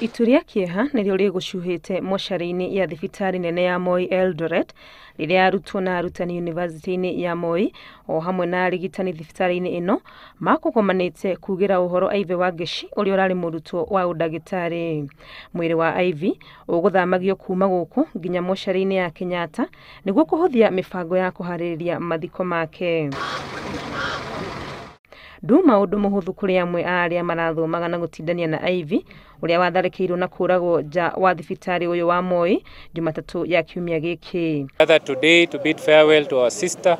Itu rĩa kĩeha nĩrĩo rĩgũcuhĩte mocarĩ-inĩ ya thibitarĩ nene ya Moi Eldoret rĩrĩa arutwo na arutani yunivasĩtĩ-inĩ ya Moi o hamwe na arigitani thibitarĩ-inĩ ĩno makũgomanĩte kugĩra ũhoro Ivy Wangeci ũrĩa ũrarĩ mũrutwo wa ũndagĩtarĩ. Mwĩrĩ wa Ivy ũgũthamagio kuma gũkũ nginya mocarĩ-inĩ ya Kenyatta nĩguo kũhũthia mĩbango ya kũharĩrĩria mathiko make. Nduma ũndũ mũhũthũ kũrĩ amwe a arĩa marathomaga na gũtindania na Ivy ũrĩa watharĩkĩirwo na kũragwo nja wa thibitarĩ ũyũ wa Moi Jumatatũ ya kiumia gĩkĩ. Gather today to bid farewell to our sister.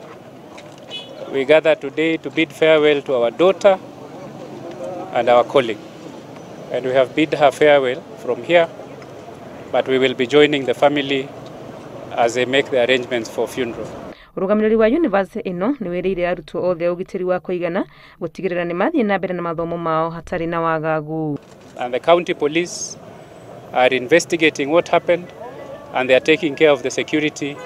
We gather today to bid farewell to our daughter and our colleague. And we have bid her farewell from here, but we will be joining the family as they make the arrangements for funeral. Ũrũgamĩrĩri wa yunivasĩtĩ ĩno nĩ wĩrĩire arutwo othe ũgitĩri wa kũigana gũtigĩrĩra nĩ mathiĩ na mbere na mathomo mao hatarĩ na wagagu. And the county police are investigating what happened, and they are taking care of the security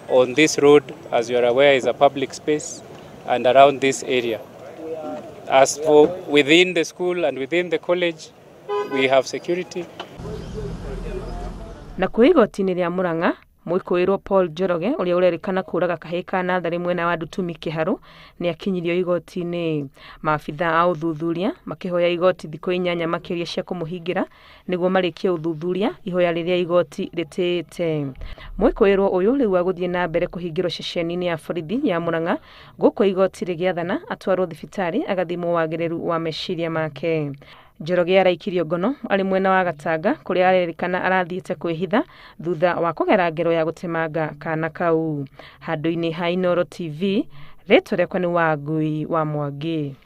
on this road, as you are aware, is a public space, and around this area. As for within the school and within the college, we have security. Na kwĩ igoti-inĩ rĩa Murang'a mwĩkũĩrwo Paul Njoroge ũrĩa ũrerĩkana kũraga kahĩĩ ka natharĩ mwena wa Ndutumi Kĩharũ nĩ akinyirio igoti-inĩ. Maabitha a ũthuthuria makĩhoya igoti thikũ 8 makĩria cia kũmũhingĩra nĩguo marĩkie ũthuthuria ihoya rĩrĩa igoti rĩtĩĩte. Mwĩkũĩrwo ũyũ rĩu agũthiĩ na mbere kũhingĩrwo ceceni-inĩ ya borithi ya Murang'a gũkũ igoti rĩgĩathana atwarwo thibitarĩ agathimwo wagĩrĩru wa meciria make. Njoroge araikirio ngono arĩ mwena wa Gatanga kũrĩa arerĩkana arathiĩte kwĩhitha thutha wa kũgera ngero ya gũtemanga kana kau. Handũ-inĩ ha Inooro TV, rĩtwa rĩakwa nĩ Wangui wa Mwangi.